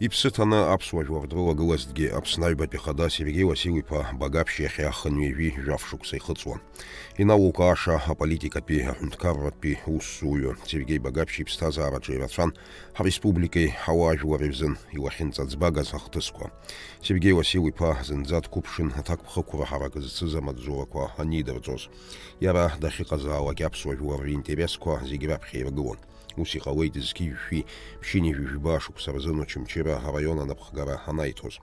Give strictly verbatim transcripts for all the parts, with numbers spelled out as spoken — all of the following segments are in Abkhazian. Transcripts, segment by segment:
Иԥсы ҭаны аԥсуа жәлар дрылагылазҭгьы Аԥсны аҩбатәи ахада Сергеи Уасил-иԥа Багаԥшь иахьа хынҩажәи жәаф шықәса ихыҵуан. Иналукааша аполитикатәи аҳәынҭқарратәи усзуҩы Сергеи Багаԥшь иԥсҭазаараҿы ирацәан ҳреспубликеи ҳауаажәлари рзын илахьынҵаӡбагаз ахҭысқәа. Сергеи Уасил-иԥа зынӡа дқәыԥшын аҭакԥхықәра ҳарак зцыз амаҵзурақәа анидырҵоз. Иара дахьыҟазаалак аԥсуа жәлар ринтересқәа зегь раԥхьа иргылон. Ус иҟалеит зқьи жәшәи ԥшьынҩажәи жәба шықәса рзын Очамчыра араион анапхгара анаиҭоз.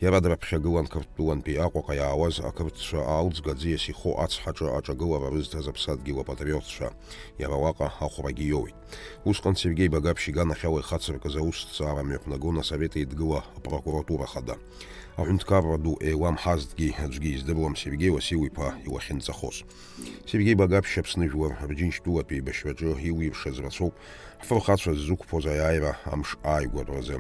Иара драԥхьагылан Қырҭтәылантәи Аҟәаҟа иаауаз ақырҭцәа аалӡга аӡиас иху ацҳаҿы аҿагылара рызҭаз аԥсадгьыл апатриотцәа. Иара уаҟа ахәрагьы иоуеит. Усҟан Сергеи Багаԥшь иганахьала ихацыркыз аусҭҵаара мҩаԥнагон Асовет Еидгыла апрокуратура хада. Аҳәынҭқарра ду еиламҳазҭгьы аӡәгьы издыруам Сергеи Уасил-иԥа илахьынҵахоз. Сергеи Багаԥшь Аԥсны жәлар Рџьынџьтәылатә еибашьраҿы илиршаз рацәоуп ҳфырхацәа ззықәԥоз аиааира амш ааигәатәразы.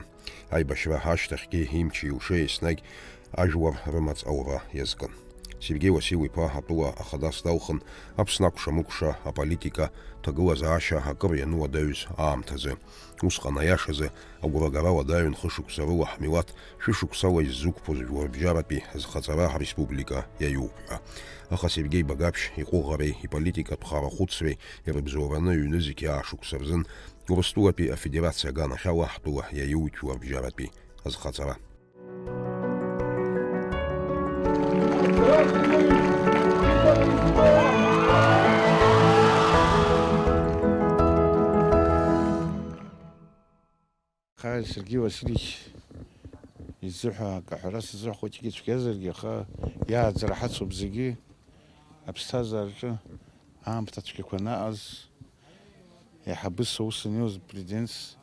Аибашьра ашьҭахьгьы имчи илшеи еснагь ажәлар рымаҵ аура иазкын. Сергеи Уасил-иԥа атәыла ахадас далхын, Аԥсны акәша-мыкәша, аполитика, ҭагылазаашьа акыр иануадаҩыз аамҭазы. Усҟан аиашазы агәрагара уадаҩын хышықәса рыла ҳмилаҭ шәышықәсала иззықәԥоз жәларбжьаратәи азхаҵара ҳреспублика иаиуп ҳәа. Аха Сергеи Багаԥшь иҟәыӷареи иполитикатә харахәыцреи ирыбзоураны ҩнызқьи аа шықәса рзын Урыстәылатәи Афедерациа аганахьала ҳтәыла иаиуит жәларбжьаратәи азхаҵара. Аха Сергеи Васильевич изыҳәа акы аҳәара сзыҳәа хәыҷгьы цәгьазаргьы, аха иааӡара ҳацуп зегьы, аԥсҭазаараҿы аамҭа цәгьақәа анаҟаз, еиҳабыс аус аниоз президентс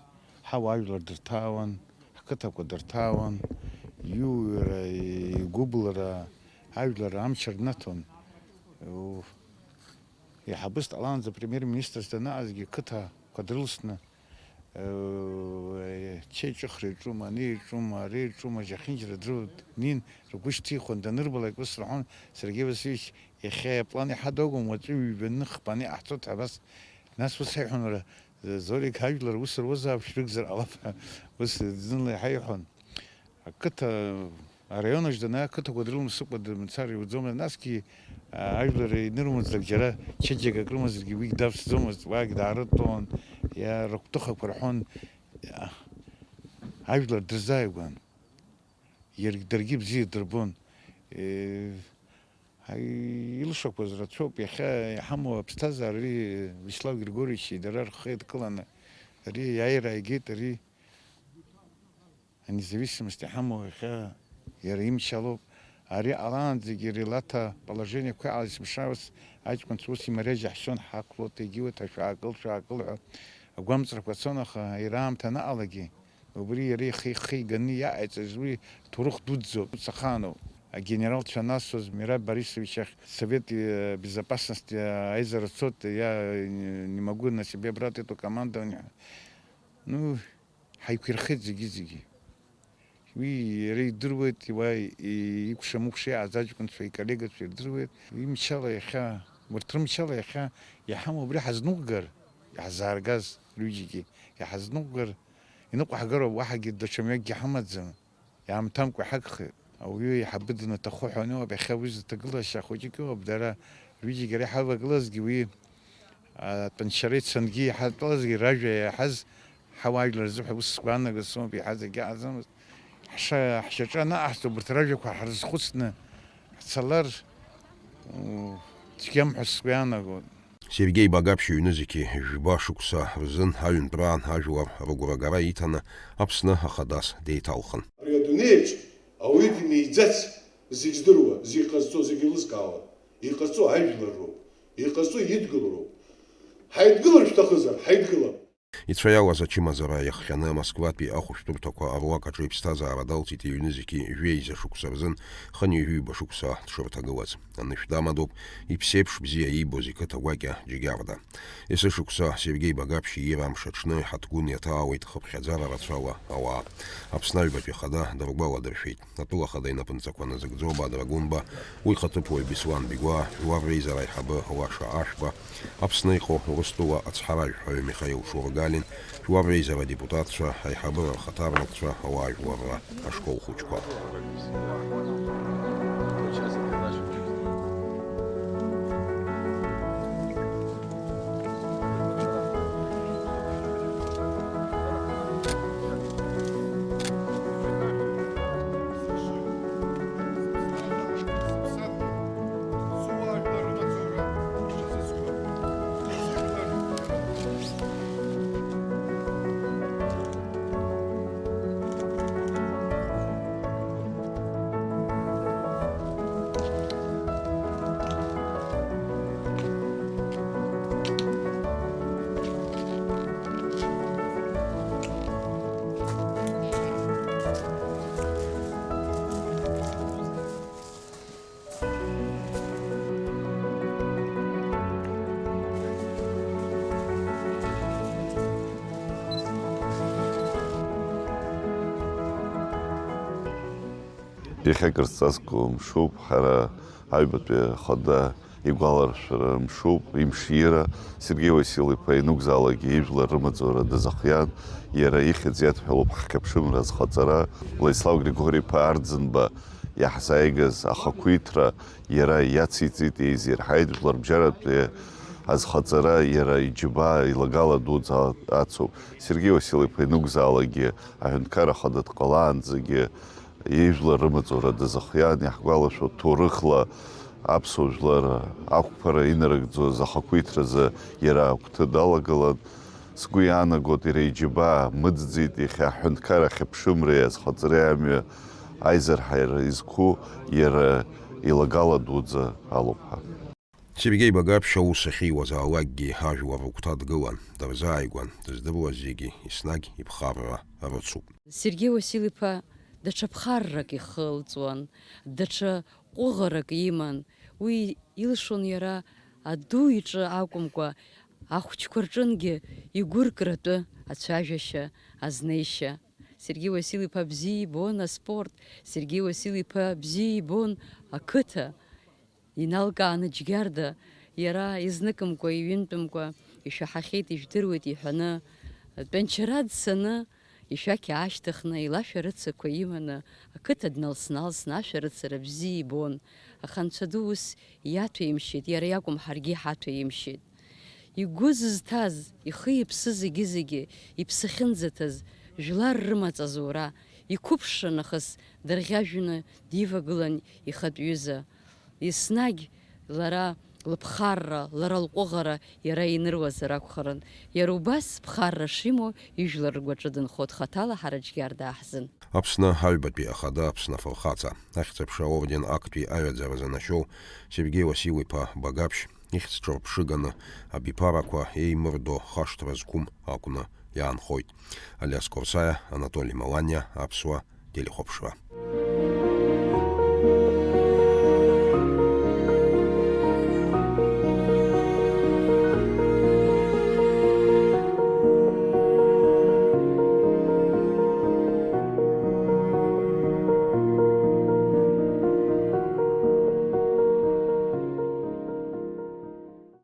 ҳауаажәлар дырҭаауан, ҳқыҭақәа дырҭаауан, иуҩра, игәыблра, ажәлар амч рнаҭон. Еиҳабыс дҟалаанӡа премьер-министрс данаҟазгьы қыҭақәа дрылсны, чеиҿыхра иҿума, ани иҿума, ари иҿума, Џьахьынџьара дрыла днеин, ргәы шьҭихуан, данырбалак ус рҳәон, Сергеи Васильевич, иахьа аплан иҳадагәам, уаҵәы ҩбаны, хԥаны иҟаҳҵоит ҳәа абас. Нас ус ҳаиҳәон, уара, Зорик, ажәлар ус руазаап, шәрыгзар ҟалап ҳәа, ус зынла иҳаиҳәон. Ақыҭа, араион аҿы данааи, ақыҭақәа дрылымсыкәа дымцар иуӡомызт, насгьы, а, ажәлар инырмыӡлак џьара чеиџьыкак рымазаргьы уигь давсӡомызт, уаагь даарыдтәалон, иа-, рыгәҭыхақәа рҳәон, иа-, ажәлар дырзааигәан. Иаргь, даргьы бзиа дырбон. Е, ҳа-, илшақәаз рацәоуп, иахьа иҳамоу аԥсҭазаара ари Вячеслав Григорьевичи дара рхы еидкыланы, ари аиааира ааигеит, ари анезависимость иҳамоу иахьа иара имчалоуп. Ари ҟалаанӡагьы релаҭа положениақәа иҟалаз есымша ус аҷкәынцәа ус имариа џьаҳшьон, ҳақәлоит, егьиуеит, ҳәа шәаакыл, шәаакыл ҳәа агәамҵрақәа цон, аха иара аамҭа анаҟалагьы убри иара ихы, ихы иганы иаҟаиҵаз уи ҭоурых дуӡӡоуп, ус ахаануп. Агенералцәа анасуаз Мераб Борисович иахь Совет, э, Безопасности аизара цот, иа, не могу на себе брать эту командование. Ну, ҳаиқәирхеит зегьы-зегьы. Уи иара идыруеит, уа и-, икәша-мыкәша иааз аҷкәынцәа, иколлегацәа ирдыруеит. Имчала иахьа, урҭ рымчала иахьа иҳамоу убри ҳазныҟәгар, иаҳзааргаз рҩыџьагьы иаҳазныҟәгар, иныҟәаҳгароуп, уаҳагьы даҽа мҩакгьы ҳамаӡам. Иаамҭамкәа иҳагхеит. Ауаҩы еиҳабы данаҭаху ҳәа ануп, иахьа уи зыҭагылашьа хәыҷык иоуп, дара рҩыџьагьы ара иҳавагылазгьы уи атәанчара ицангьы иҳатәалазгьы ражәа иаҳаз ҳауаажәлар рзыҳәа ус сгәаанагаз сымоуп, иаҳаз егьаҟаӡамызт. Ҳша-, ҳшьаҿа анаҟаҳҵо, убарҭ ражәақәа ҳрызхәыцны ҳцалар, у, цәгьам ҳәа сгәы иаанагон. Сергеи Багаԥшь иҩнызқьи жәба шықәса рзын аҩынтәраан ажәлар рыгәра агара иҭаны Аԥсны ахадас деиҭалхын. Ари адунеиаҿ ауаҩы днеиӡац, зегь здыруа, зегь ҟазҵо, зегь еилызкаауа. Иҟазҵо ажәлар роуп, иҟазҵо идгьыл роуп. Ҳаидгылар шәҭахызар, ҳаидгылап. Ицәа иалаз ачымазара иахҟьаны Москватәи ахәышәтәырҭақәа аруак аҿы иԥсҭазаара далҵит иҩны зегьы жәеиза шықәса рзын хынҩажәи ҩба шықәса дшырҭагылаз. Анышә дамадоуп, иԥсеиԥш бзиа иибоз иқыҭа гәакьа Џьгьарда. Есышықәса Сергеи Багаԥшь иира амш аҽны иҳаҭгәын иаҭаауеит хыԥхьаӡара рацәала ауаа. Аԥсны Аҩбатәи Ахада дыргәаладыршәеит. Атәыла Ахада инапынҵақәа назыгӡо Бадра Гәынба, уи ихаҭыԥуаҩ Беслан Бигәаа, жәлар реизара аиҳабы Лаша Ашәба, Аԥсны иҟоу Урыстәыла ацҳаражәҳәаҩ Михаил Шургалин, жәлар реизара адепутатцәа, аиҳабыра рхаҭарнакцәа, ауаажәларра ашкол хәыҷқәа. Иахьа акыр сҵазкуа мшуп, ҳара аҩбатәи ахада игәаларшәара мшуп, имшира. Сергеи Уасил-иԥа ианакәзаалакгьы ижәлар рымаҵура дазыхиан, иара ихьӡ иадҳәалоуп ҳхьыԥшымра азхаҵара. Владислав Григори-иԥа Арӡынба иаҳзааигаз ахақәиҭра иара иациҵеит, еизирҳаит, жәларбжьаратәи азхаҵара иара иџьабаа илагала дуӡӡа ацуп. Сергеи Уасил-иԥа ианакәзаалакгьы аҳәынҭқарра ахада дҟалаанӡагьы ижәлар рымаҵура дазыхиан, иаҳгәалашәо, ҭоурыхла аԥсуа жәлар ақәԥара инарыгӡоз ахақәиҭразы иара агәҭа далагылан. Сгәы иаанагоит, иара иџьабаа мыӡӡеит, иахьа аҳәынҭқарра ахьыԥшымреи азхаҵареи амҩа аизырҳаира изқәу иара илагала дуӡӡа алоуп ҳәа. Сергеи Багаԥшь аус ахьиуазаалакгьы ажәлар рыгәҭа дгылан, дырзааигәан, дыздыруаз зегьы еснагь иԥхарра рыцуп. Сергеи Уасил-иԥа даҽа ԥхаррак ихылҵуан, даҽа ҟәыӷарак иман. Уи илшон иара аду иҿы акәымкәа, ахәыҷқәа рҿынгьы игәыркратәы ацәажәашьа азнеишьа. Сергеи Уасил-иԥа бзиа ибон аспорт, Сергеи Уасил-иԥа бзиа ибон ақыҭа. Иналкааны Џьгьарда, иара изныкымкәа, иҩынтәымкәа ишәаҳахьеит, ижәдыруеит иҳәаны, тәанчара дцаны, ишәақь аашьҭыхны, илашәарыцақәа иманы, ақыҭа дналс-налсны ашәарыцара бзиа ибон. Аха Анцәа ду ус иаҭәеимшьеит, иара иакәым ҳаргьы иҳаҭәеимшьеит. Игәы зызҭаз, ихы-иԥсы зегьы-зегьы иԥсы ахьынӡаҭаз, жәлар рымаҵ азура, иқәыԥшра нахыс дырӷьажәҩаны дивагылан ихатә ҩыза. Еснагь лара лыԥхарра, лара лҟәыӷара иара иныруазар акәхарын. Иара убас ԥхарра шимоу ижәлар ргәаҿы дынхоит хаҭала ҳара Џьгьарда ҳзын. Аԥсны аҩбатәи ахада Аԥсны афырхаҵа, Ахьӡ-аԥша аорден актәи аҩаӡара занашьоу Сергеи Уасил-иԥа Багаԥшь ихьӡ ҿырԥшыганы абиԥарақәа еимырдо хашҭра зқәым акәны иаанхоит. Алиас Корсаиа, Анатоли Маланиа, Аԥсуа телехәаԥшра.